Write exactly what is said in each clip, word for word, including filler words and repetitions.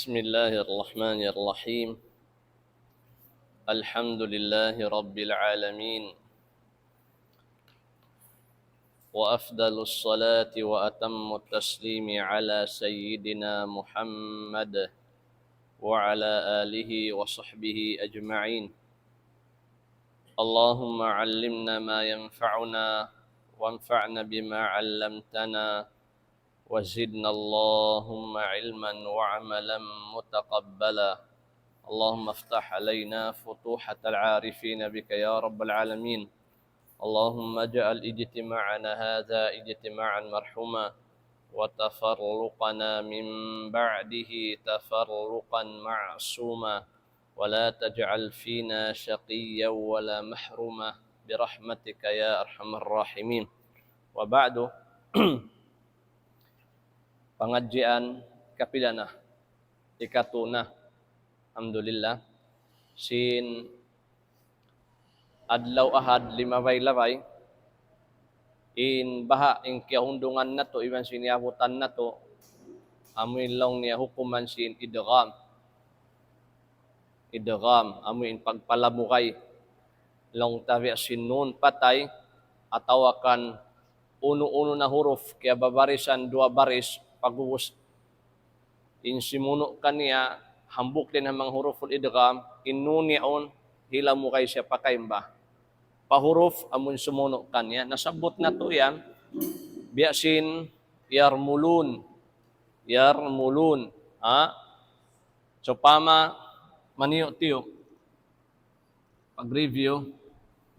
بسم الله الرحمن الرحيم. الحمد لله رب العالمين. وأفضل الصلاة وأتم التسليم على سيدنا محمد وعلى آله وصحبه أجمعين. اللهم علمنا ما ينفعنا وانفعنا بما علمتنا وزدنا اللهم علما وعملا متقبلا. اللهم افتح علينا فتوحة العارفين بك يا رب العالمين. اللهم اجعل اجتماعنا هذا اجتماعا مرحوما وتفرقنا من بعده تفرقا معصوما ولا تجعل فينا شقيا ولا محروما برحمتك يا أرحم الراحمين. وبعد. Pangadjian kapila na? Ikatu na. Alhamdulillah. Sin adlaw Ahad limabay-labay, in baha' in kiyahundungan natu', iban sin iyabutan natu', amu in laung niya hukuman sin idgham. Idgham, amu in pagpalamugay. Laung ta biya' sin nun patay, atawa kan unu-unu na huruf, kiyababarisan duwa baris, pag'ubus in simunu' kaniya, hambuuk dayn ha manga huruful idgham, in nun yaun, hilamugay siya pakaimba. Pa huruf, amun sumunu' kaniya, nasabbut natu' yan, biya' sin, yarmulun, yarmulun, ha? Sawpama, maniyu'-tiyu'. Pag-review,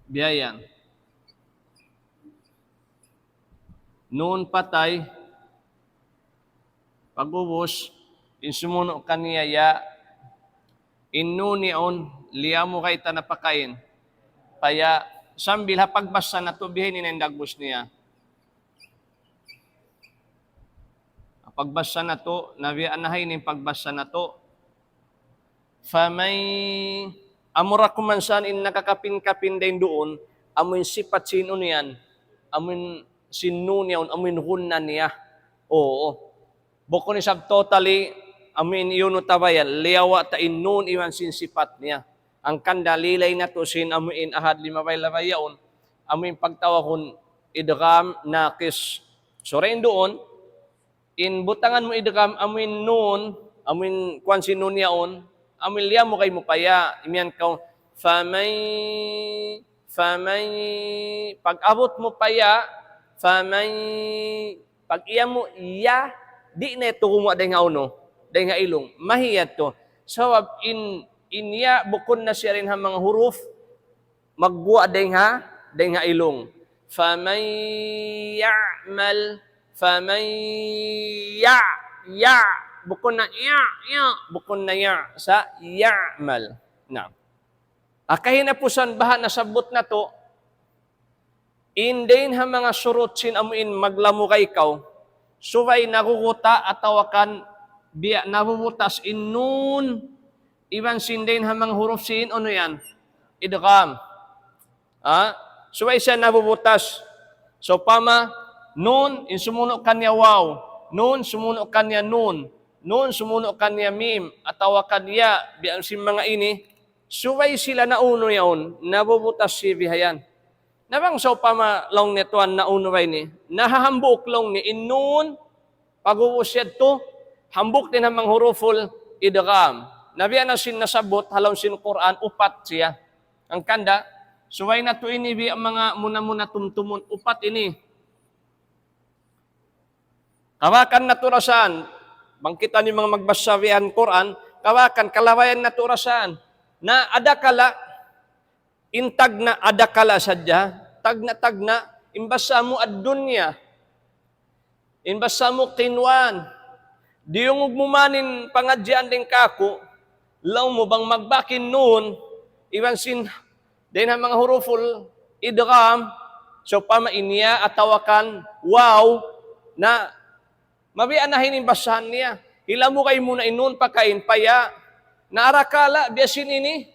biya' yan. Nun patay, pag'ubus, in sumunu' kaniya ya, in nun yaun, liyamu kayta na pakain. Kaya, sambil ha pagbasa natu', biya' ini na in dagbus niya. Pagbasa natu', nabiya' na ha ini pagbasa natu'. Famay, amura kuman san in nakakapin-kapin dayn duun, amu in sipat sin unu yan, amu in sin nun yaun, amu in gunna niya. Oo. Bukun isab totally, amu in iyunu ta bayan, liyawa' ta in nun iban sin sipat niya. Hangkan da lilay natu' sin amu in ahad limabay-labay yaun, amu in pagtawagun idgham naqis. So, dayn duun, in butangan mu idgham, amu in nun, amu in kuwan sin nun yaun, amu in liyamugay mu pa ya, imiyan kaw, famay, famay, pag-abut mu pa ya, famay, pag-iyan mu ya, di' na yadtu gumuwa' dayn ha unu, dayn ha ilung. Mahi yadtu. Sabab in, in ya bukun na siya dayn ha manga huruf, magguwa' dayn ha, dayn ha ilung. Faman ya'mal, faman ya, ya, bukun na ya, ya, bukun na ya, sa' ya'mal. Na. Ha kahinapusan baha' nasabbut natu', in dayn ha manga surut sin amu in maglamugay kaw, subay naguguta' atawa kan biya' nabubutas in nun, iban sin dayn ha manga huruf sin, unu yan? Idgham. Ha? Subay siya nabubutas. Sawpama, nun, in sumunu' kaniya waw. Nun, sumunu' kaniya nun. Nun, sumunu' kaniya mim. Atawa kan ya, biya' sin manga ini. Subay sila naunu yaun, nabubutas siya bihayan. Na bang sawpama laung niya tuwan naunu ba ini? Nahahambuuk laung niya, in nun, pag'ubus yadtu, hambuuk dayn ha manga huruful idgham. Na biya' na sin nasabbut, ha lawm sin Qur'an, upat siya. Hangkan da, subay natu' ini biya' manga muna-muna tumtumun, upat ini. Kawakan natu' ra saan, bang kita ini manga magbasa biya' Qur'an, kawakan, kalabayan natu' ra saan. Na adakala, in tagna' adakala sadja, tagna'-tagna', in basa mu ad-dunya, in basa mu kinwan, diyungug mu man in pangadjian dayn kāku', laung mu bang magbak in nun, iban sin, dayn ha manga huruful idgham, sawpama in ya atawa kan waw, na mabiya' na ini in basahan niya. Hilamugay mu na in nun pakain pa ya. Na arakala', biya' sin ini.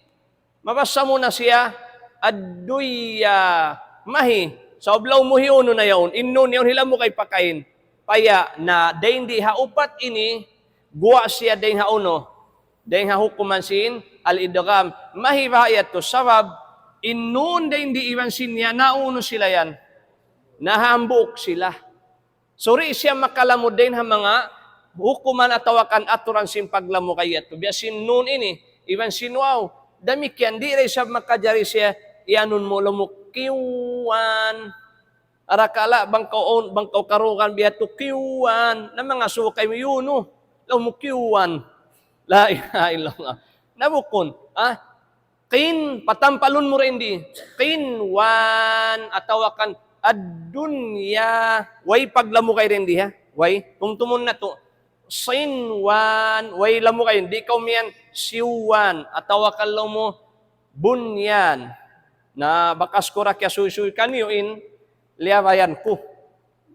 Mabasa mu na siya. Ad-dunya. Mahi. Sa' ublaw mu hiyunu na yaun. In nun yaun hilamugay pakain pa ya. Na dayn di ha upat ini, guwa' siya dayn ha unu, dayn ha hukuman sin al-idgham. Mahiba yadtu sabab in nun dayn di iban sin ya naunu sila yan, nahambuuk sila. So, di' siya makalamud dayn ha manga hukuman atawa kan aturan sin paglamud kayadtu. Biya' sin nun ini, iban sin waw. Damikkiyan, di' da isab makajari siya, iyanun mu laung mu kiwan. Arakala' bang kaw, bang kaw karugan biya' tu kiwan. Na manga sukay mu yunu. Laung mu kiwan. La ilaha illallah. Na bukun. Ah, Qin, patampalun mu dayn di. Qinwan, atawa kan ad-dunya. Way paglamud kay dayn di, ha? Way, tumtumun natu'. Sinwan, way lamud kay, di' kaw miyan siwan, atawa kan laung mu bunyan. Na bakas ku ra kiyasuysuy kaniyu in liyabayan ku.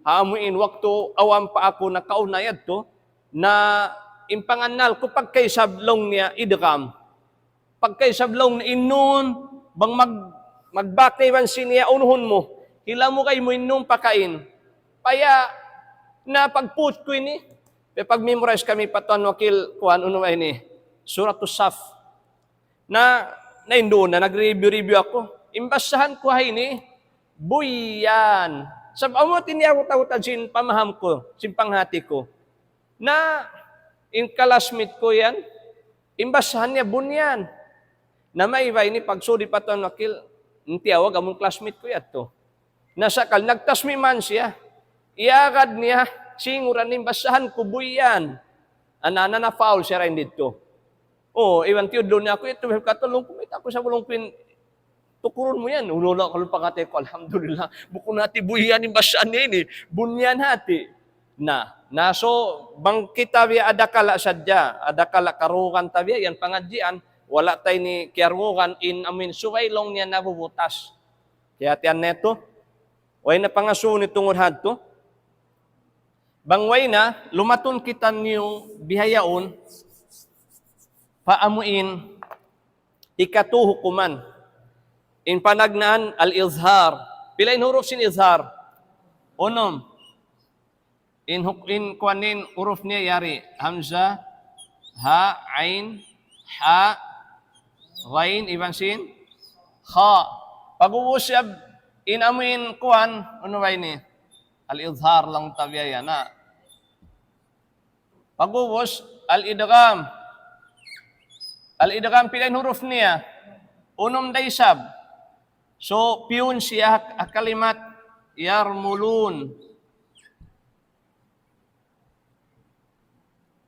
Ha amu in waktu awn pa aku nakauna yadtu, na in pangannal ku pagka isab laung niya idgham. Pagka isab laung niya in nun, bang mag-, magbak na iban sin ya unuhun mu, hilamugay mu in nun pakain. Paya na pagput ku ini, pag-memorize kami pa tuwan wakil kuwan, unu ba ini? Suratus Saf. Na, na in duun na nag-review-review aku. In basahan ku ha ini, buyan. Sabab amu ini aku tau-tau sin pamaham ku, sin panghati ku. Na, in classmate ku yan, in basahan niya bunyan. Na maiba ini pagsudi pa tuwan wakil, in tiyawag amun classmate ku yadtu. Na sakali, nagtasmi' man siya. Iyagad niya, singuran in basahan ku buyan. Ana, ana, na-foul siya dayn didtu. Oh, iban tiyudlu niya aku, itu, katulung ku, mayta' aku sa bulung ku in, tukurun mu yan. Unu la, kalu pangatayan ku, alhamdulillah. Bukun hati buyan in basahan niya ini. Bunyan hati. Na, na, so, bang kita biya' adakala sadja, adakala karugan ta biya' yan pangadjian, wala' ta ini kiyarugan in amin subay laung niya nabubutas. Kiyahatihan natu', way na pangasubu ini tungud hadtu. Bang way na, lumatun kitaniyu bihaun, pa amuin, ikatu hukuman. In panagnaan, al-izhar. Pila in huruf sin izhar? Unum. In huk-, in kuwan in huruf niya yari. Hamza, ha, ain, ha, ghain, iban sin, kha. Pag'ubus siya, in amuin kuwan, unu ba ini? Al-izhar laung ta biya' yan, ha. Pag'ubus, al-idgham. Al-idgham pila in huruf niya? Unum da isab. So, piyun siya ha kalimat yarmulun.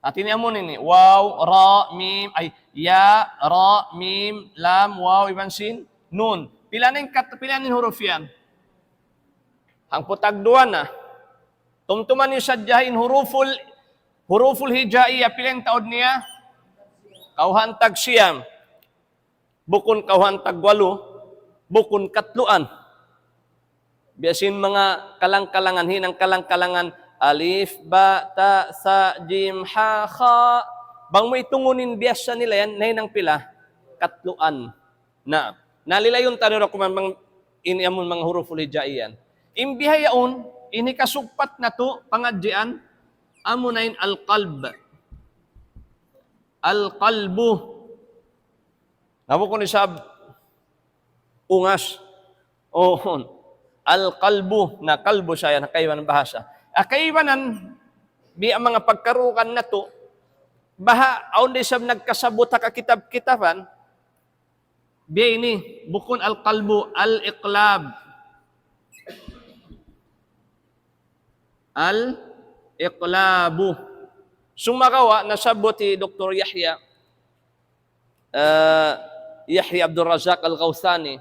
Hati niya amu ini. Waw, ra, mim, ay, ya, ra, mim, lam, waw, iban sin, nun. Pila in kat-, pila in huruf yan? Hangpu' tagduwa na. Tumtuma niyu sadja in huruful, huruful hijaiya, pila in taud niya? Kawhaan tagsiyam. Bukun kawhaan tagwalu, bukun katluan. Biya' sin manga kalang-kalangan, hinang kalang-kalangan, alif, ba, ta, sa, jim, ha, kha. Bang mu itungun in biyasa nila yan, nahinang pila? Katluan. Na, nalilayun ta dura kuman bang ini amun manga huruful hijaiya yan. In bihaun, in hikasugpat natu' pangadjian, amuna in al-qalb. Al-qalbu. Na bukun isab ungas. Oh, al-qalbu. Na kalbu sa yan, ha kaibanan bahasa. Ha kaibanan, biya' manga pagkarugan natu', baha', awn da isab nagkasabbut ha kakitab-kitaban, biya' ini, bukun al-qalbu, al-iqlab. Al-iqlabu. Sumagawa', nasabbut hi Doktor Yahya, eh, Yahya Abdul Razak Al-Ghawthani.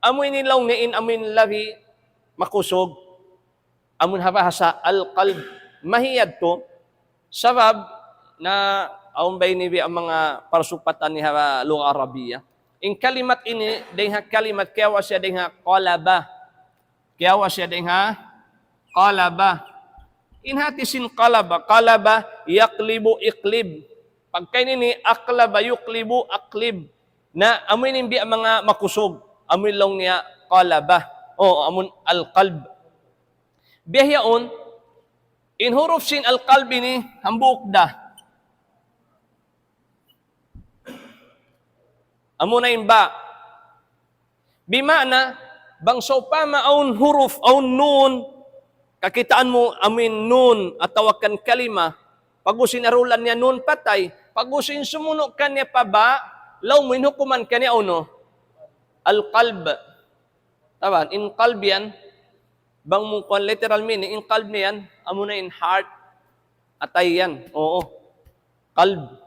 Amu ini laung niya in amu in labi makusug. Amun ha bahasa al-qalb. Mahiyad tu. Sabab na awn ba ini biya' manga parsugpatan ini ha lugha Arabiya. In kalimat ini, dayn ha kalimat kiyawa' siya dayn ha qalaba. Kiyawa' siya dayn ha qalaba. In hati sin qalaba, qalaba, yaqlibu, iqlib. Pagka ini aqlaba, yuqlibu, aqlib. Na, amu ini biya' manga makusug. Amu in laung niya qalaba. O, amun al-qalb. Biya' yaun, in huruf sin al-qalb ini, hambuuk da. Amuna in ba. Bima'na, bang sawpama awn huruf, awn nun, kakitaan mu amuin nun, atawa kan kalima, pag-ubus in arulan niya nun patay, pag-ubus in sumunu' kaniya pa ba, laung mu in hukuman kaniya unu? Al-qalb. Taban, in qalb yan, bang mu kuwan literal meaning, in qalb niya yan, amuna in heart, atay yan. Oo. Qalb.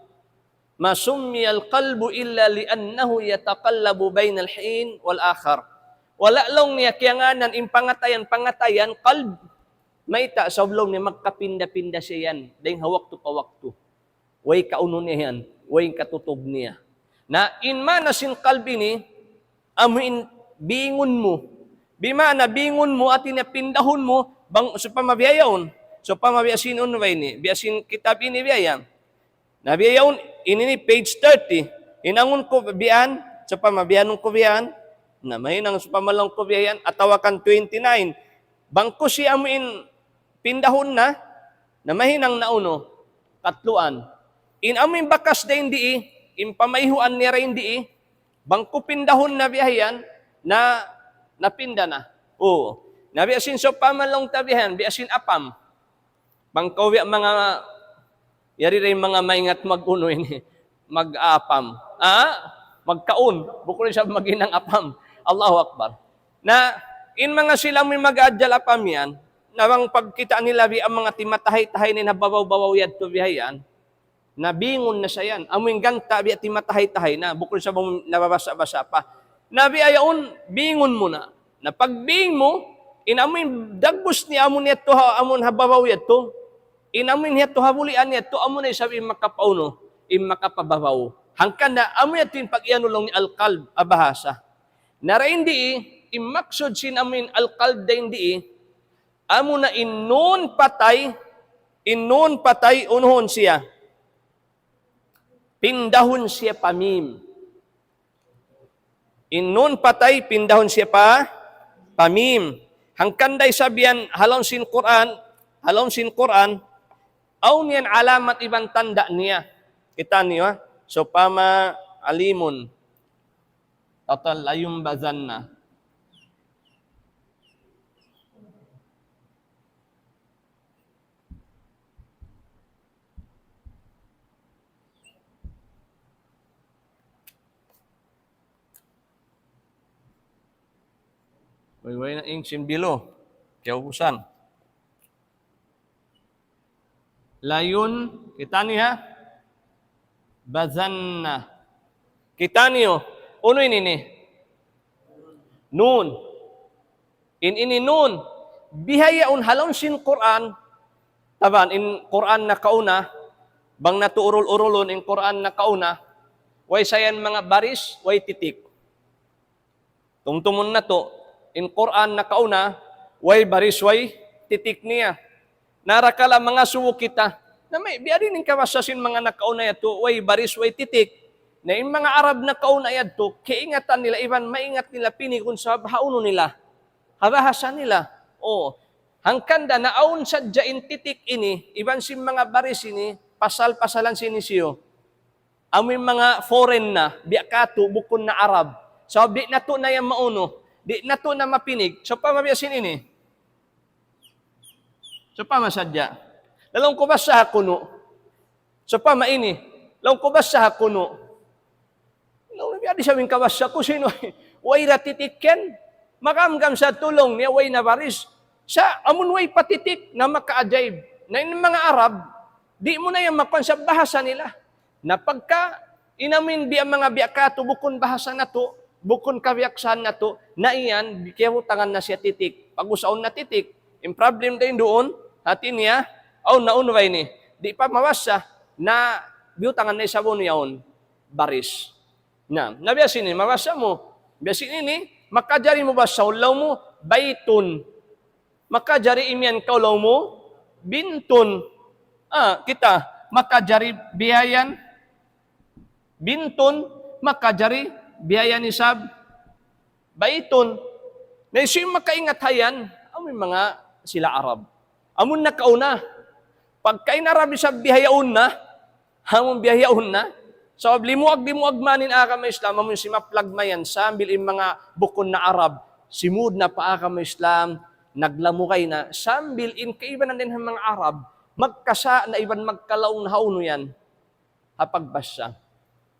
ما سمي القلب إلا لأنه يتقلب بين الحين والآخر. Wala' laung niya kiyangānan in pangatayan, pangatayan, qalb. Mayta', sabab laung niya magkapinda-pinda siya yan, dayng ha waktu pa waktu. Way kaunu niya yan, way katutug niya. Na in maana sin qalb ini, amu in bingun mu. Bima'na bingun mu, hati niya pindahun mu, bang, sawpama biya' yaun. Sawpama biya' sin unu ba ini, biya' sin kitab ini biya' yan. Na biya' yaun, ini ini page thirty. Hinangun ku biya' yan, sawpama biya' yaun ku biya' yan. Na mahinang sawpama laung ku biya' yan, atawa kan twenty-nine. Bang ku siya amu in pindahun na, na mahinang na unu, katluan. In amu in bakas dayn dii, in pamayhuan niya dayn dii, bang ku pindahun na biya' yan, na, napinda na. Oo. Na biya' sin sawpama laung ta biya' yan, biya' sin apam. Bang kaw biya' manga, yari da in manga maingat mag-unu ini, mag-apam. Ah? Magkaun. Bukun isab maghinang apam. Allahu Akbar. Na, in manga sila amu in mag-aajal apam yan, na bang pagkita' nila biya' manga timatahay-tahay na in ha babaw-babaw yadtu biya' yan, na bingun na siya yan. Amu in ganta' biya' timatahay-tahay na, bukun isab nababasa'-basa' pa. Na biya' yaun, bingun mu na. Na pagbing mu, in amu in dagbus niya amu in yadtu ha, amu in ha babaw yadtu. In amu in yadtu ha bulian yadtu, amu na isab in makapaunu, in makapababaw. Hangkan na amu yadtu in pag-iyanun laung niya al-qalb, ha bahasa. Na dayn dii, in maksud sin amu in al-qalb dayn dii, amu na in nun patay, in nun patay, unuhun siya. Pindahun siya pa mim. In nun patay, pindahun siya pa, pa mim. Hangkan da isab yan, ha lawm sin Qur'an, ha lawm sin Qur'an, awn yan alamat iban tanda' niya. Kita' niyu, ha? Sawpama alimun. Tatal layumbazanna. Way, way na in sin bilo. Kiyaubusan. Layun, kita' niyu ha? Bazanna. Kita' niyu. Unu ini ini? Nun. In ini nun. Bihaun ha lawm sin Qur'an. Taban, in Qur'an nakauna. Bang natu' urul-urulun in Qur'an nakauna. Way sa yan manga baris, way titik. Tumtumun natu', in Qur'an nakauna, way baris, way titik niya. Na rakala' mangasubu kita, na may, biya' diin in kabasa sin manga nakauna yadtu, way baris, way titik. Na in manga Arab nakauna yadtu, kaingatan nila, iban maingat nila pinigun sabab ha unu nila, ha bahasa nila. O, hangkan da na awn sadja in titik ini, iban sin manga baris ini, pasal-pasalan sin hisiyu. Amu in manga foreign na, biya' katu', bukun na Arab. Sabab di' natu' na yan maunu, di' natu' na mapinig. Sawpama biya' sin ini. Sawpama sadja. Laung ku basaha kunu'. Sawpama ini. Laung ku basaha kunu'. Laung niya, biya' diin sa in kabasa ku sin way, way da titik yan. Makamkam sa tuud laung niya, way na baris. Sa' amun way pa titik na makaajaib. Na in manga Arab, di' mu na yan makuan sa bahasa nila. Na pagka in amu in biya' manga biya' katu', bukun bahasa natu', bukun kabiyaksahan natu', na yan, kiyabutangan na siya titik. Pag-ubus awn na titik, in problem dayn duun, hati niya, awn na unu ba ini? Di' pa mabasa, na biyutangan na isab unu yaun, baris. Na, na biya' sin ini, mabasa mu. Biya' sin ini, makajari mu basahun laung mu, baytun. Makajari imiyan kaw laung mu, bintun. Ah, kita, makajari biya' yan, bintun, makajari biya' yan isab, baytun. Na hisiyu in makaingat ha yan, amu in manga sila Arab. Amun nakauna. Pagka in Arab isab bihaun na, amun bihaun na, Sabab limuag-limuag man in agama Islam, amun simaplag mayan, sambil in manga bukun na Arab, simud na pa agama Islam, naglamugay na, sambil in kaibanan dayn ha manga Arab, magkasa' na iban magkalaung na ha unu yan, ha pagbasa.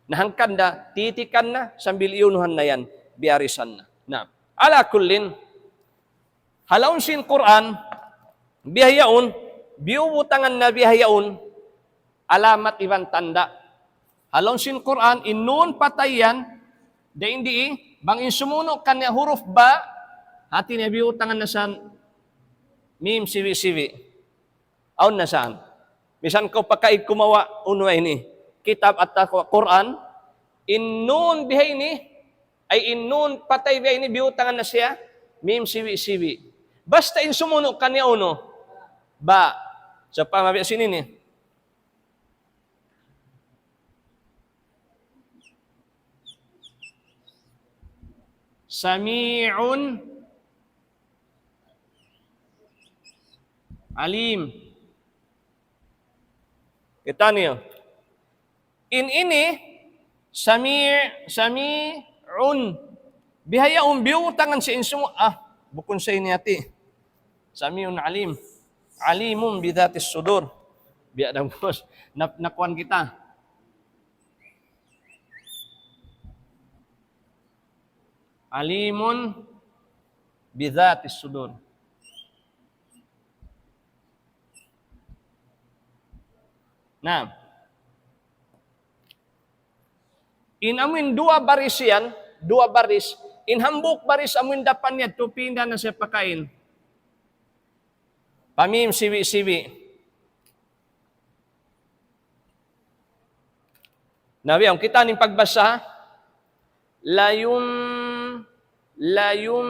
Na hangkan da, titikan na, sambil iyunuhan na yan, biyarisan na. Na, ala kullin, ha lawm sin Qur'an, bihaun, biyubutangan na bihaun, alamat iban tanda'. Ha lawm sin Qur'an, in nun patay yan, dayn di, bang in sumunu' kaniya huruf ba, hati niya biyutangan na sa mim siwi-siwi. Awn na sa. Misan kaw pakaig kumawa', unu ini, kitab atawa Qur'an, in nun bihaini, ay in nun patay bihaini, biyutangan na siya mim siwi-siwi. Basta in sumunu' kaniya unu, ba. Sa pa mabiya' sin ini. Sami'un alim. Kita' niyu. In ini, sami', sami'un. Bihaun biyutangan sin sumu-, ah, bukun sa ini hati. Sami'un alim. Alimun bidhatis sudur. Biya' da, boss. Nap-, nakuan kita. Alimun bidhatis sudur. Na. In amuin duwa baris yan, duwa baris. In hambuuk baris amuin dapan niya, tu pinda na siya pakain. Pa mim siwi-siwi. Na, biya' kita' in pagbasa, ha? Layum, layum,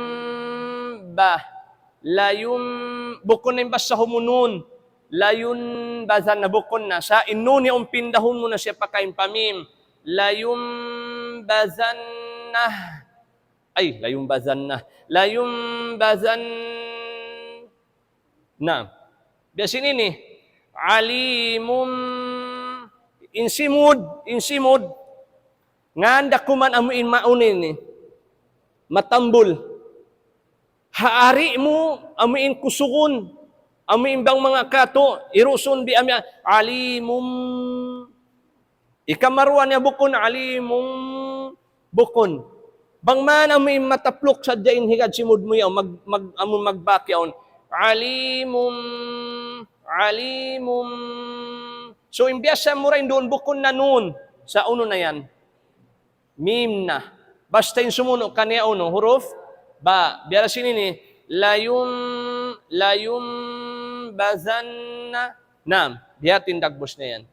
ba, layum, bukun na in basa humunun. Layun bazan na bukun na. Sa' in nun yaun pindahun mu na siya pakain pa mim. Layum bazan na. Ay, layum bazan na. Layum bazan na. Biya' sin ini, alimum, in simud, in simud, nganda kuman amu in maun ini, matambul. Ha ari mu, amu in kusugun, amu in bang manga katu', irusun bi ami, alimum. Ikaruwa niya bukun, alimum, bukun. Bang man amu in matapluk sadja in higad simud mu yaun, mag-, mag-, amu magbak yaun. Alimum, alimum. So, in biyasa mu ra in duun bukun na nun. Sa' unu na yan? Mim na. Basta in sumunu' kaniya unu, huruf ba. Biya' sin ini, layum, layum bazanna. Naam, biya' ha yan in dagbus na yan.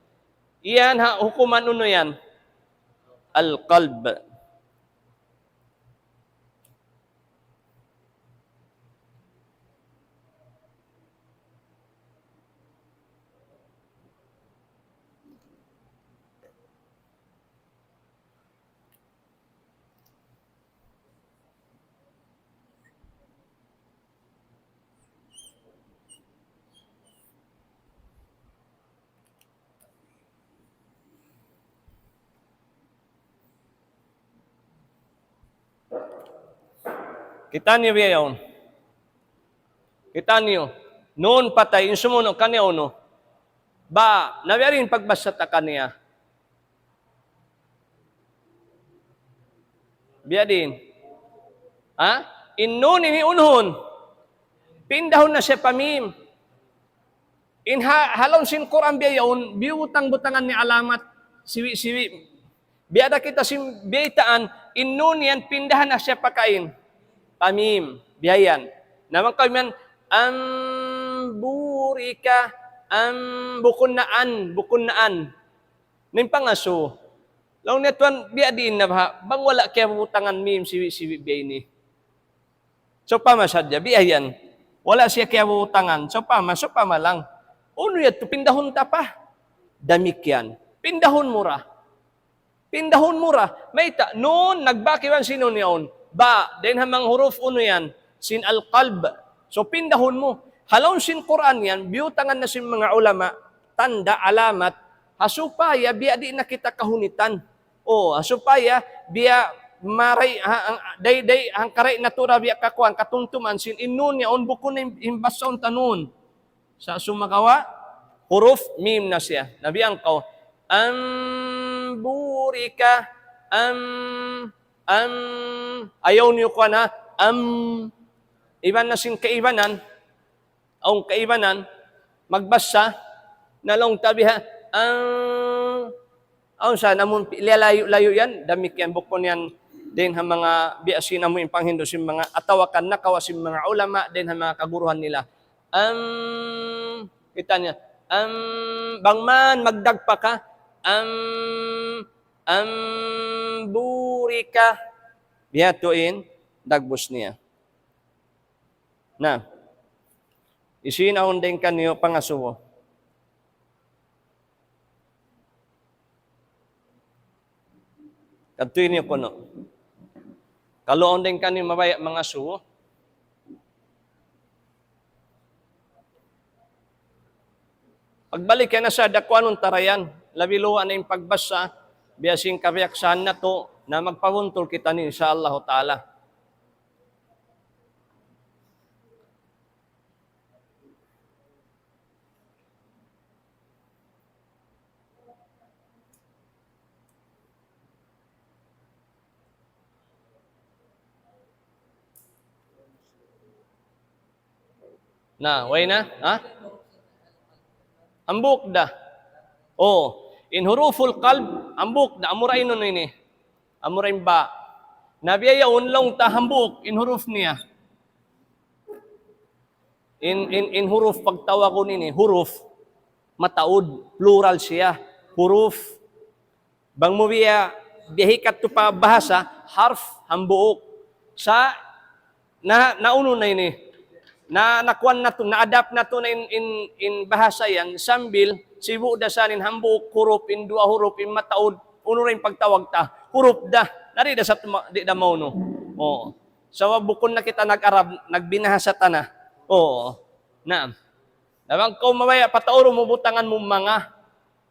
Yan ha, hukuman unu yan? Al-qalb. Kita' niyu biya' yaun. Kita' niyu. Nun patay, in sumunu' kaniya unu. Ba, na biya' diin in pagbasa ta kaniya. Biya' diin. Ha? In nun ini unuhun. Pindahun na siya pa mim. In ha-, ha lawm sin Qur'an biya' yaun, biyutang-butangan niya alamat, siwi-siwi. Biya' da kita sin biyaytaan, in nun yan, pindahan na siya pakain. Pa mim, biya' yan. Na bang kaw imiyan, am burika, am, bukun na an, bukun na an. Na in pangasubu. Laung niya tuwan, biya' diin na baha', bang wala' kiyabutangan mim, siwi-siwi biya' ini. Sawpama sadja, biya' yan. Wala' siya kiyabutangan. Sawpama, sawpama lang. Unu yadtu, pindahun ta pa? Damikkiyan. Pindahun mu ra. Pindahun mu ra. Mayta', nun, nagbak iban sin nun yaun. Ba, dayn ha manga huruf unu yan. Sin al-qalb. So, pindahun mu. Ha lawm sin Qur'an yan, biyutangan na sin manga ulama, tanda', alamat, Supaya biya' di' na kita kahunitan. O, supaya biya' maray, ha, ha, day, day, hangkaray natu' ra biya' kakuan, katumtuman sin in nun yaun bukun in, in basahun ta nun. Sa' sumagawa', huruf mim na siya. Na biya' kaw, am burika, am, am, ayaw niyu kuan ha, am, iban na sin kaibanan, awn kaibanan, magbasa, na laung ta biha', am, awn sa, amun pi-, lalayu-layu yan, damikkiyan bukun yan, dayn ha manga biya' sin amu in panghindu' sin manga atawa kan nakawa' sin manga ulama, dayn ha manga kaguruhan nila. Am, kita' niya, am, bang man magdagpak ka, am, am, burika. Biya' tuud in dagbus niya. Na, hisiyu in awn dayn kaniyu pangasubu? Kadtuun niyu kunu'. Kalu awn dayn kaniyu mabaya' mangasubu. Pagbalik yan na sa dakuanun ta ra yan. Labi luwa na in pagbasa, biya' sin kabiyaksahan natu', na magpabuntul kita ini, insha Allahu ta'ala. Na, way na? Ha? Hambuuk da. O, in huruful qalb, hambuuk da. Amura in unu ini. Amura in ba. Na biya' yaun laung ta hambuuk in huruf niya. In, in, in huruf pagtawagun ini, huruf, mataud, plural siya. Huruf. Bang mu biya', biya' hikatu pa bahasa, harf, hambuuk. Sa', na, naunu na ini. Na, nakuan natu', na-adapt natu' na in, in, in bahasa yan, sambil, sibu' da sa in hambuuk huruf, in duwa huruf, in mataud, unu ra in pagtawag ta, huruf da. Na di' da sa tuma-, di' da maunu. Oo. Sabab bukun na kita nag-Arab, nagbinahasa ta na. Oo. Naam. Na bang kaw mabaya' pataurun mu butangan mu manga.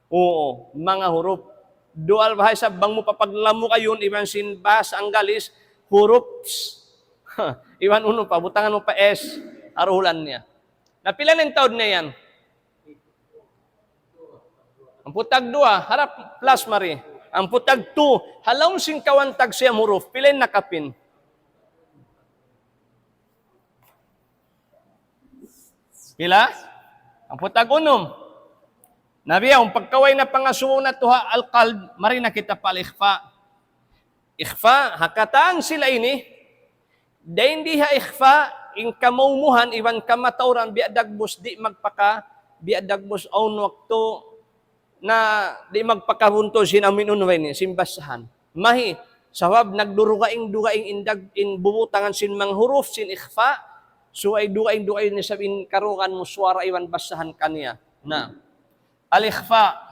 Oo, manga huruf. Dual baha' isab bang mu papaglamukayun iban sin bahasa Anggalis, hurufs. Iban unu pa, butangan mu pa S, aruhulan niya. Na pila na in taud niya yan? Hangpu' tagduwa, harap plus mari. Hangpu' tagtu, ha lawm sin kawhaan tagsiyam huruf, pila in nakapin? Pila? Hangpu' tag-unum. Na biya' yaun, pagkaway na pangasubu natu' ha al-qalb, mari na kita pa al-ikhfa. Ikhfa, ha katan sila ini, dayn di ha ikhfa, in kamaumuhan, iban kamatauran, biya' dagbus, di' magpaka, biya' dagbus, awn waktu, na di' magpakabuntul sin amu in unu ini, sin basahan. Mahi, sabab nagdurugaing-dugaing in dag-, in bubutangan sin manga huruf sin ikhfa, subay dugaing-dugaing isab in karugan mu suwara iban basahan kaniya. Na, al-ikhfa.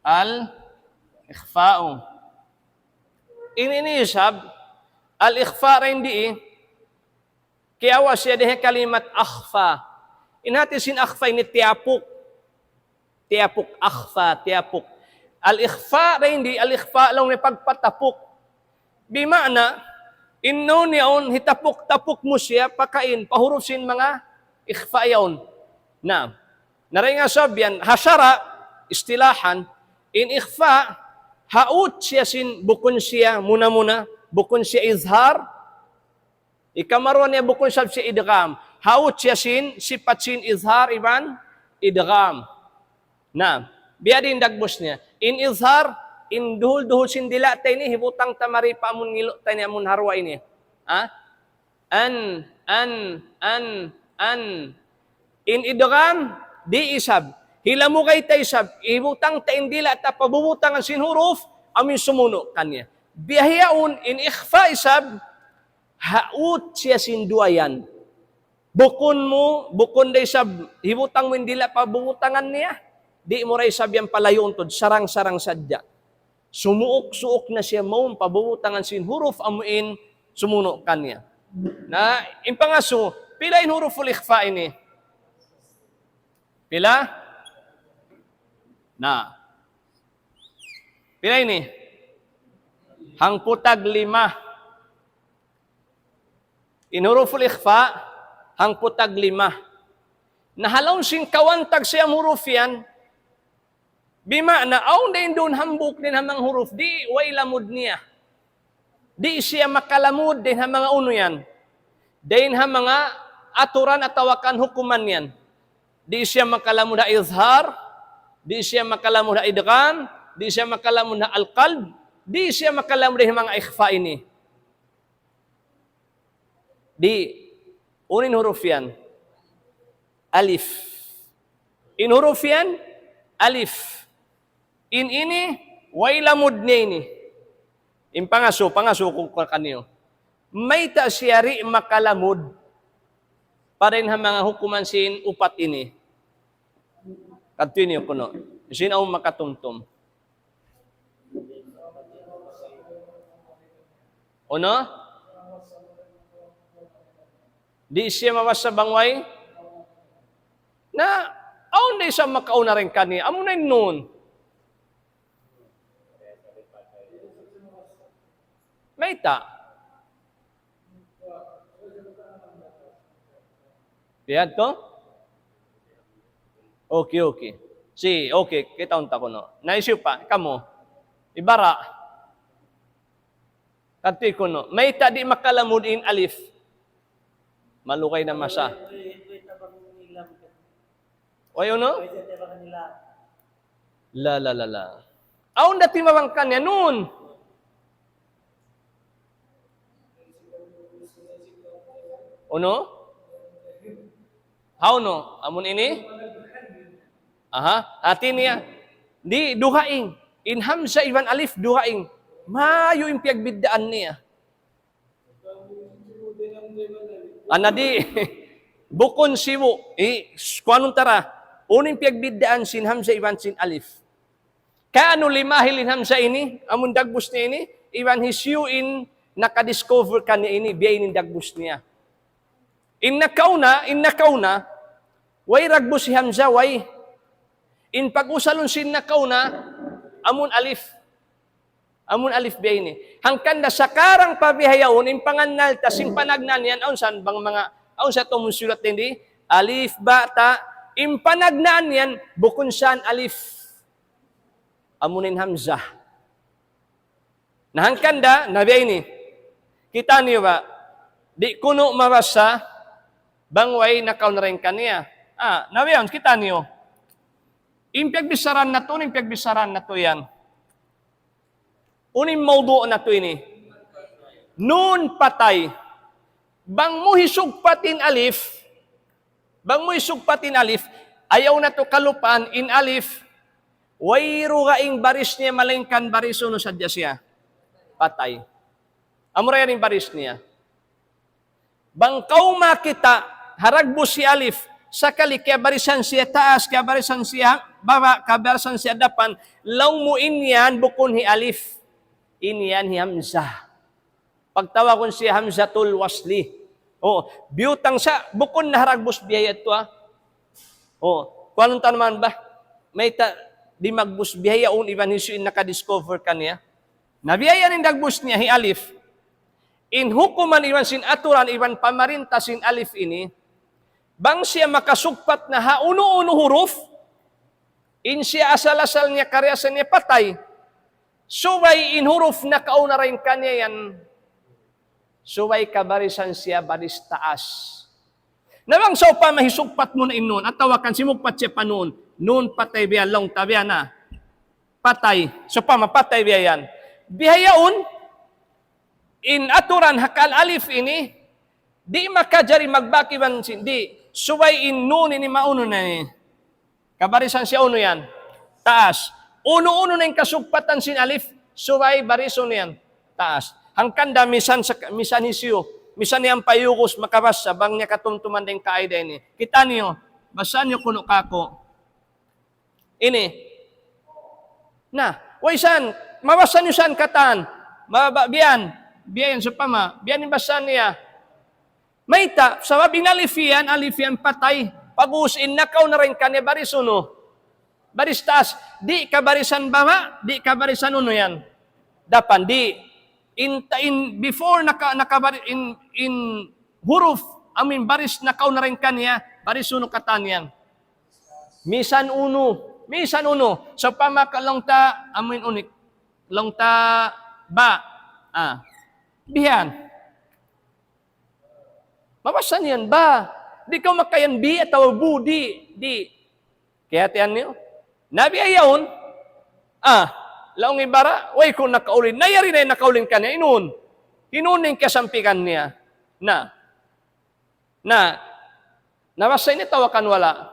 Al-ikhfa'u. Ini, ini isab, al-ikhfa ra in di, kiyawa' siya dayn ha kalimat akhfa. In hati sin akhfa ini tiyapuk. Tiyapuk, akhfa, tiyapuk. Al-ikhfa ra in di, al-ikhfa laung niya pagpatapuk. Bima'na, in nun yaun, hitapuk-tapuk mu siya, pakain, pa huruf sin manga ikhfa yaun. Na, na dayn ha sabab yan, ha sara', istilahan, in ikhfa, haut siya sin, bukun siya, muna-muna, bukun siya izhar, Ikamaruwa niya bukun isab siya idgham. Haut siya sin, sipat sin izhar iban idgham. Na, biya' diin dagbus niya. In izhar, in duhul-duhul sin dila' ta ini, hibutang ta mari pa amun ngilu' ta ini, amun ha duwa ini. Ha? An, an, an, an. In idgham, di' isab. Hilamugay ta isab, hibutang ta in dila' ta pa bubutangan sin huruf, amun sumunu' kaniya. Biya' ha yaun, in ikhfa isab, haut siya sin duwa yan. Bukun mu, bukun da isab hibutang mu in dila' pa bubutangan niya. Di' mu da isab yan palayuun tuud, sarang-sarang sadja. Sumuuk-suuk na siya mawn pa bubutangan sin huruf amu in sumunu' kaniya. Na, in pangasubu, pila in huruful ikhfa ini? Pila? Na. Pila ini? Hangpu' tag lima. In huruful ikhfa, hangpu' tag lima. Na ha lawm sin kawhaan tag siyam huruf yan, bima'na, awn da in duun hambuuk dayn ha manga huruf, di' way lamud niya. Di' siya makalamud dayn ha manga unu yan. Dayn ha manga aturan atawa kan hukuman yan. Di' siya makalamud ha izhar, di' siya makalamud ha idgham, di' siya makalamud ha alqalb, di' siya makalamud dayn ha manga ikhfa ini. Di', unu in huruf yan? Alif. In huruf yan, alif. In ini, way lamud niya ini. In pangasubu, pangasubu ku kaniyu. Mayta' siya di' makalamud pa dayn ha manga hukuman sin upat ini? Kadtu ini kunu'. Sin awn makatumtum. Unu? Di' siya mabassa bang way? Na, awn da isab makauna dayn kaniya. Amuna in nun. Mayta'? Biya' ha yan? Okay, okay. Si, okay, kitaun ta kunu'. Na, hisiyu pa, kamu. Ibara. Kadtu kunu'. Mayta' di' makalamud in alif? Malugay na masa. Way unu? La, la, la, la. Awn da timabang kaniya, nun. Unu? Hawnu? Amun ini? Aha, hati niya. Di', dugaing. In hamza iban alif, dugaing. Mayu' in piyagbiddaan niya. Ana di', bukun sibu'. I, kuanun ta ra. Unu in piyagbiddaan sin hamza iban sin alif? Kanu limahil in hamza ini, amun dagbus niya ini, iban hisiyu in nakadiscover kaniya ini, biya' ini in dagbus niya. In nakauna, in nakauna, way ragbus hi hamza, way. In pag-usalun sin nakauna, amun alif. Amun alif biya' ini. Hangkan da sakarang pa bihaun, in pangannal ta sin panagnaan yan, awn san bang manga, awn sa tumun sulat ini, alif, ba, ta, in panagnaan yan, bukun san alif. Amun in hamzah. Na hangkan da, na biya' ini. Kita' niyu ba? Di' kunu' mabassa, bang way nakauna dayn kaniya. Ah, na biya' yan, kita' niyu. In piyagbichara natu', in piyagbichara natu' yan. Unu in mawdu' natu' ini? Nun patay. Bang mu hisugpat in alif, bang mu hisugpat in alif, ayaw natu' kalupaan in alif, way dugaing baris niya malaingkan baris unu sadja siya. Patay. Amura yan in baris niya. Bang kaw makakita' ha dagbus hi alif, sakali kiyabarisan siya taas, kiyabarisan siya baba', kiyabarisan siya dapan, laung mu in yan bukun hi alif. In yan hi hamzah. Pagtawagun siya hamzatul wasli. O, biyutang sa, bukun na ha dagbus biya' yadtu, ha. O, kuanun ta naman ba? Mayta' di' magbus biya' yaun iban hisiyu in nakadiscover kaniya. Na biya' yan in dagbus niya hi alif. In hukuman iban sin aturan iban pamarinta sin alif ini, bang siya makasugpat na ha unu-unu huruf, in siya asal-asal niya kariasan niya patay. Subay in huruf nakauna dayn kaniya yan, subay kabarisan siya baris taas. Na bang sawpama hisugpat mu na in nun, atawa kan simugpat siya pa nun, nun patay biya' laung ta biya' na. Patay. Sawpama patay biya' yan. Bihaun, in aturan ha kal alif ini, di' makajari magbak iban sin, di', subay in nun ini maunu na ini. Kabarisan siya unu yan? Taas. Unu-unu na in kasugpatan sin alif, subay barisun yan. Taas. Hangkan da misan sa, misan hisiyu, misan yan payugus makabassa, bang niya katumtuman da in kaida ini. Kita' niyu, basahan niyu kunu' kāku'. Ini. Na, way san, mabassa niyu san katan, mababa' biya' yan, biya' yan sawpama, biya' yan in bassa niya. Mayta', sabab in alif yan, alif yan patay. Pag'ubus in nakauna dayn kaniya baris unu? Baris taas. Di' kabarisan baba', di' kabarisan unu yan. Dapan, di'. In, in before naka, nakabari-, in, in huruf, amu in baris nakauna dayn kaniya, baris unu katan yan. Misan unu, misan unu. Sawpama ka laung ta, amu in unu, laung ta ba. Ah. Bihan. Mabasa niyan ba? Di' kaw makayan bi atawa bu, di', di'. Kiyahatihan niyu? Na biya' yaun, ah, laung ibara, way ku nakaulin. Na yari na in nakaulin kaniya, in unu? In unu in kiyasampigan niya? Na, na, nabasa ini atawa kan wala'?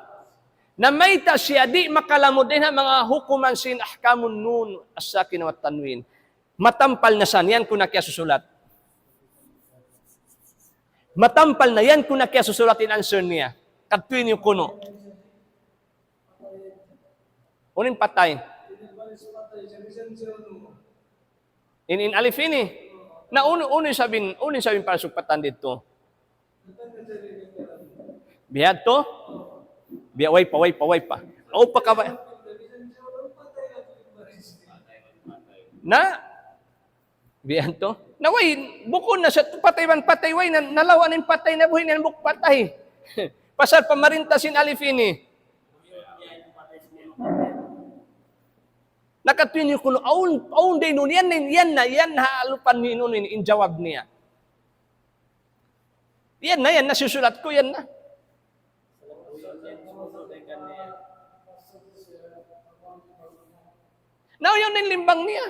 Na mayta' siya di' makalamud dayn ha manga hukuman sin ahkamun nun as-sakin wa tanwin. Matampal na sa yan ku na kiyasusulat. Matampal na yan ku na kiyasusulat in answer niya. Kadtuin niyu kunu'. Unu in patay? In, in alif ini. Na unu, unu isab in, unu isab in pagsugpatan didtu? Biya' ha yadtu? Biya', way pa, way pa, way pa. Aw pa ka ba? Na? Biya' ha yadtu? Na way, bukun na sa patay man patay, way na, nalawa' na in patay, nabuhi' na in buk patay. Pasal pamarinta sin alif ini. Na kadtuin niyu kunu', awn, awn dayn unu, yan, yan na, yan na ha alupan niyu in unu ini, in jawab niya. Yan na, yan na, siyusulat ku, yan na. Na, yan na in limbang niya.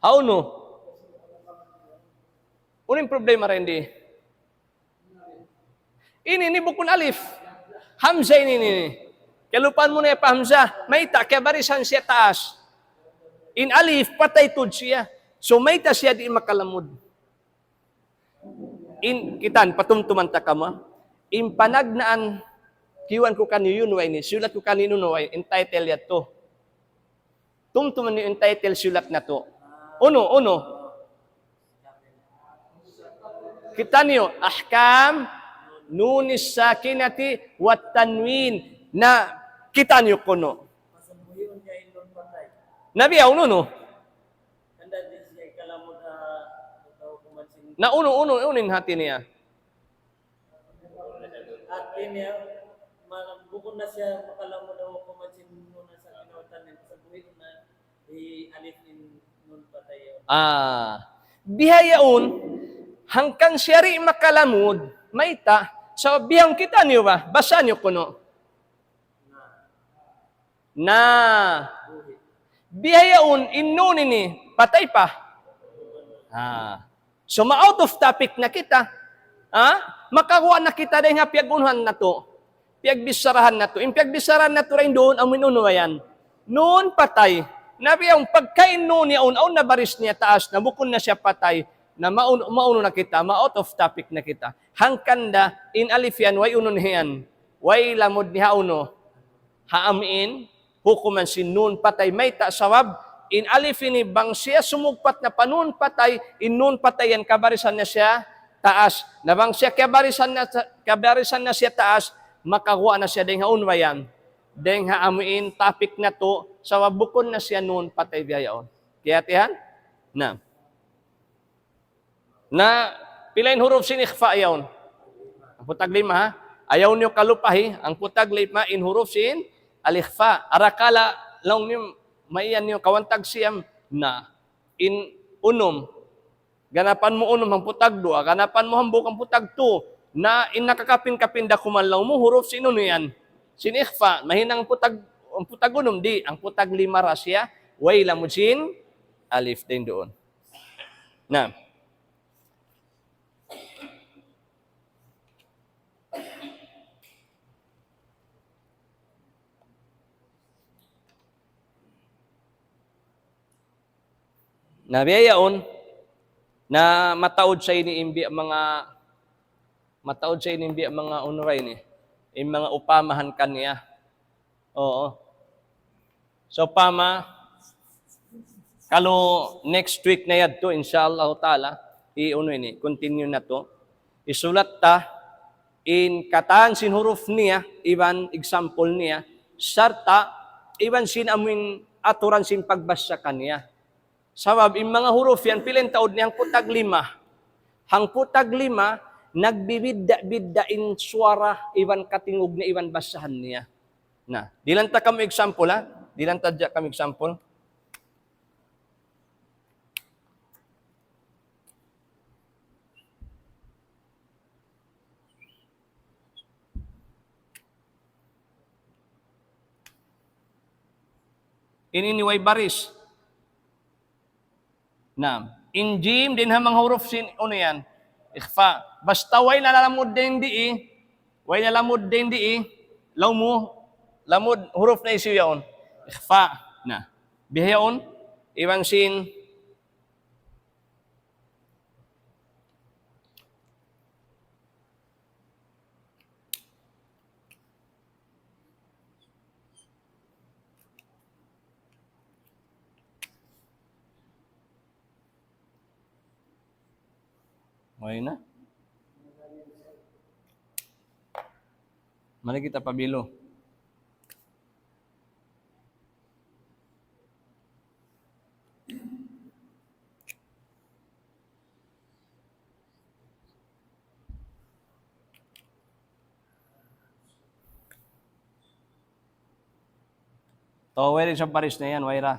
Hawnu? Unu in problema dayn di? Ini, ini bukun alif. Hamzah ini, ini. Kalupahan mu na pa hamzah. Mayta', kiyabarisan siya taas. In alif, patay tuud siya. So, mayta' siya di' makalamud. In, kitan, patumtuman ta kamu. In panagnaan, kiyuan ku kaniyu yun, way ini. Siyulat ku kaniyu yun, way. In title yadtu. Tumtuman niyu in title siyulat natu'. Unu, unu. Kitaniyu, ahkam nunis sakinati wat tanwin. Na kitaniyu kunu'. Na biya' unu, unu. Na unu, unu, unu in hati niya. Hati niya, ma-, bukun na siya makalamud daw aku man sin nun sa kinawatan niya, sa buhi na, i alif in nun patay yun. Ah, bihaun, hangkan siya di' makalamud, mayta', sa bihaun kitaniyu ba, basa niyu kunu'. Na. Bihaun in nun ini, patay pa. Ah. So, ma-out of topic na kita. Ha? Makaguwa' na kita dayn ha piyag-unuhan natu'. Piyagbicharahan natu'. In piyagbicharahan natu' dayn duun, amu in unu yan. Nun patay. Na bihaun pagka in nun yaun, awn na baris niya taas, na bukun na siya patay, na maun-, maunu na kita, ma-out of topic na kita. Hangkan da, in alif yan, way unu niya yan. Way lamud niya ha unu. Ha amu in, hukuman sin nun patay. Mayta' sabab, in alif ini bang siya sumugpat na pa nun patay, in nun patay yan kabarisan na siya taas. Na bang siya kabarisan na, kabarisan na siya taas, makaguwa' na siya dayn ha unu yan. Dayn ha amu in topic natu', sabab bukun na siya nun patay bihaun. Kiyahatihan? Na. Na, pila in huruf sin ikhfa yaun? Hangpu' tag lima, ha? Ayaw niyu kalupahi, hangpu' tag lima in huruf sin al-ikhfa. Arakala' laung niyu, maiyan niyu kawhaan tag siyam. Na, in unum. Ganapan mu unum hangpu' tag duwa, ganapan mu hambuuk hangpu' tag tu. Na, in nakakapin-kapin da kuman laung mu, huruf sin unu yan? Sin ikhfa, mahinang hangpu' tag, hangpu' tag unum, di', hangpu' tag lima ra siya, way lamud sin alif dayn duun. Na. Na bihaun, na mataud sa ini in biya' manga, mataud sa ini in biya' manga unu ra ini, in manga upamahan kaniya. Oo. So, upama, kalu next week na yadtu, insha Allah ta'ala, i-unu ini, continue natu'. Isulat ta in katan sin huruf niya, iban example niya, sarta' iban sin amuin aturan sin pagbasa kaniya. Sabab in manga huruf yan, pila in taud niya? Hangpu' tag lima. Hangpu' tag lima, nagbibidda'-bidda' in suwara iban katingug niya iban basahan niya. Na, dihilan ta kamu example, ha? Dihilan ta hadja kamu example. Ini, ini way baris. Naam. In jim, dayn ha manga huruf sin, unu yan? Ikhfa. Basta way na lamud dayn dii, way na lamud dayn dii, laung mu, lamud huruf na hisiyu yaun? Ikhfa. Na. Bihaun, iban sin, okay na? Mari kita pabilu. Tau, wayra isab baris na yan, wayra.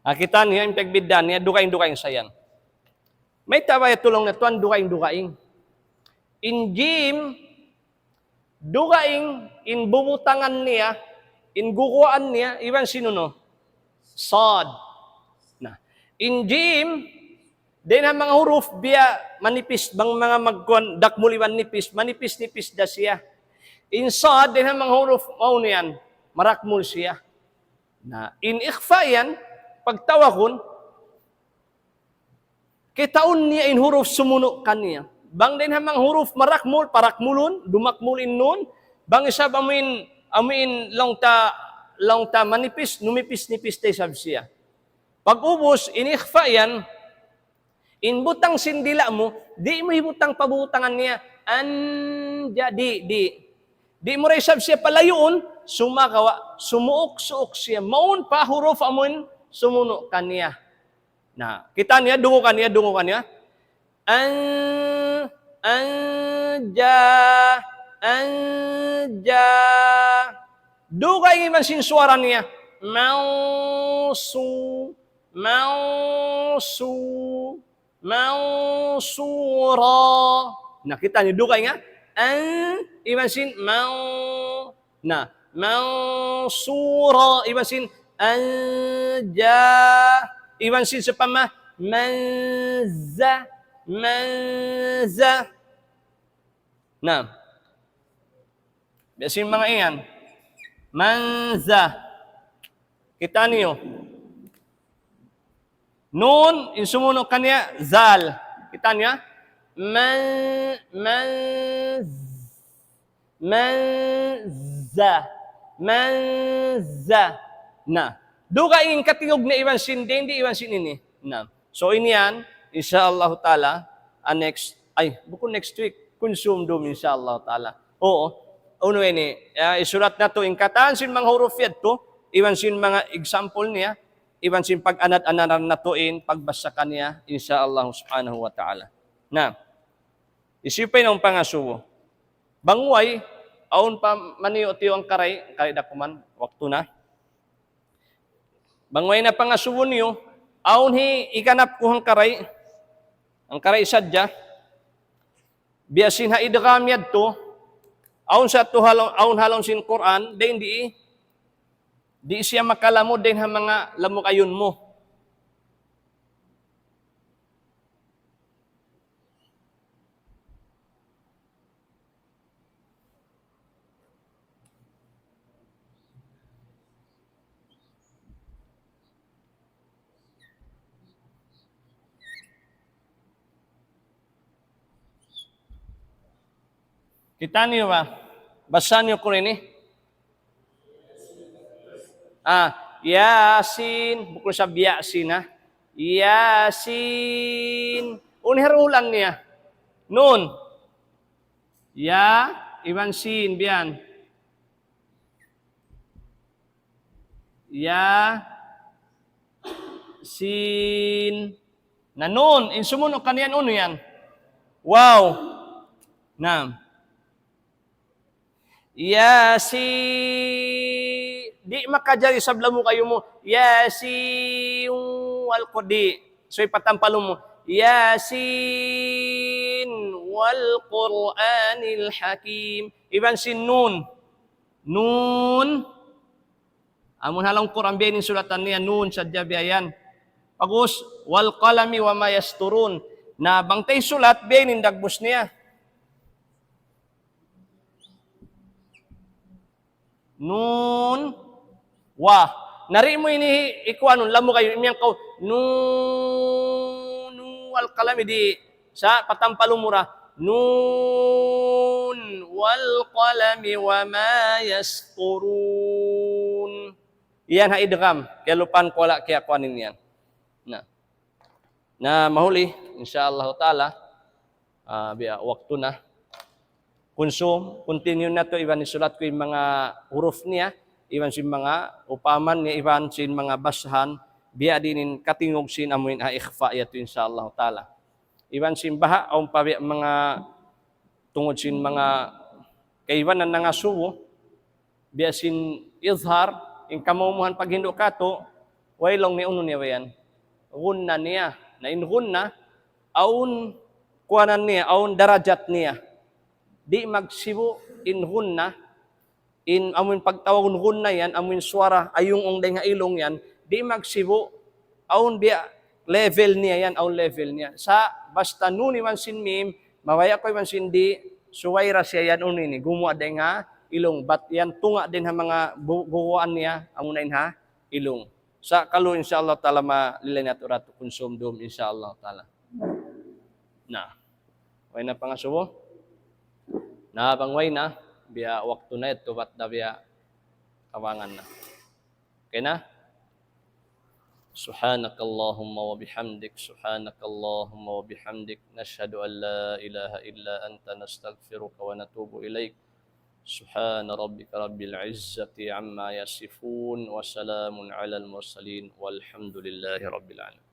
Ah, kita' niyu in pagbidda' niya, dugaing-dugaing sa yan. Mayta' ba yatulung na tuwan dugaing-dugaing? In jim, dugaing in bubutangan niya, in guguwaan niya, iban sin unu? Sad. Na, in jim, dayn ha manga huruf biya' manipis, bang manga magkuan, dakmul iban nipis, manipis-nipis da siya. In sad, dayn ha manga huruf, maunu yan, marakmul siya. Na, in ikhfa yan, pagtawagun, kitaun niya in huruf sumunu' kaniya. Bang dayn ha manga huruf marakmul, parakmulun, dumakmul in nun. Bang isab amuin, amuin laung ta, laung ta manipis, numipis-nipis da isab siya. Pag-ubus, in ikhfa yan, in butang sin dila' mu, di' mu hibutang pa butangan niya, anja, di', di'. Di' mu da isab siya palayuun, sumagawa', sumuuk-suuk siya. Mawn pa huruf amuin sumunu' kaniya. Na, kita' niya, dungugan niya, dungugan niya. An, anja, anja. Dugaing iban sin suwara niya. Mausu, mausu, mausura. Na, kita' niyu, dugaing, ha? An, iban sin, mau, na, mansura, iban sin anja, iban sin sawpama manza, manza. Na, biya' sin manga yan. Manza. Kita' niyu. Nun, in sumunu' kaniya, zal. Kita' niyu? Man, man, manza. Manza. Na. Dugaing katingug niya iban sin dindi, iban sin ini. Na. So, ini yan, insha Allah ta'ala, ah, next, ay, bukun next week, kunsum dum, insha Allah ta'ala. Oo. Unu ini, ya, isulat natu' in katan sin manga huruf yadtu, iban sin manga example niya, iban sin pag-anad-anaran natu' in pagbasa kaniya, insha Allah subhanahu wa ta'ala. Na, hisiyu pa in awn pangasubu? Bang way, awn pa maniyu-tiyu hangkaray, hangkaray da kuman, waktu na. Bang way na pangasubu niyu, awn hi iganap ku hangkaray, hangkaray sadja, biya' sin ha idgham yadtu, awn sa tu ha lawm, awn ha lawm sin Qur'an, dayn di, di' siya makalamud dayn ha manga lamud ayun mu. Kita' niyu ba? Basa niyu kunu' ini? Ah, Yasin. Bukun sa biya' sin, ha? Yasin. Unu in hulan niya? Nun. Ya, iban sin, biya' yan. Ya, sin. Na nun, in sumunu' kaniya unu yan? Waw. Na. Yasin. Di' makajari sab lamu kayu mu. Yasin wal qur-, di'. So, ipatampal mu. Yasin wal Qur'anil Hakim. Iban sin nun. Nun. Amun ha lawm Qur'an biya' ini in sulatan niya, nun sadja biya' yan. Pag'ubus, wal qalami wa ma yasturun. Na bang ta hisulat, biya' ini in dagbus niya. Nun, wa. Na di' mu ini ikuanun, lamu kayu, imiyan kaw, nun, nun, wal qalami, di'. Sa' patampal mu ra. Nun wal qalami wa ma yasturun. Yan ha idgham. Kiyalupahan ku wala' kiyakuan in yan. Na. Na mahuli, insya Allah ta'ala, ah, biya' waktu na. Kunsum, continue natu', iban isulat ku in manga huruf niya, iban sin manga upaman niya, iban sin manga basahan, biya' diin in katingug sin amuin ha ikhfa yadtu, insya Allah ta'ala. Iban sin baha', awn pa biya' manga tungud sin manga kaibanan nangasubu, biya' sin izhar, in kamumuhan paghindu' katu', way laung niya unu niya ba yan? Gunna niya. Na in gunna, awn kuanan niya, awn darajat niya. Di' magsibu' in gunna, in amuin pagtawagun gunna yan, amuin suwara ayung-ung dayn ha ilung yan, di' magsibu', awn biya' level niya yan, awn level niya. Sa' basta nun iban sin mim, mabaya' kaw iban sin di', suwayra siya yan unu ini, gumuwa' dayn ha ilung, bat yan tunga' dayn ha manga bu-, guwaan niya, amuna in ha ilung. Sa' kalu, insya Allah ta'ala, malilay natu' ra tu kunsum dum, insya Allah ta'ala. Na. Way na pangasubu? Na, bang way na, biya' waktu na yadtu, bat da biya' kabangan na. Okay na? سبحانك اللهم وبحمدك، سبحانك اللهم وبحمدك، نشهد أن لا إله إلا أنت، نستغفرك ونتوب إليك. سبحان ربك رب العزة عما يصفون، وسلام على المرسلين، والحمد لله رب العالمين.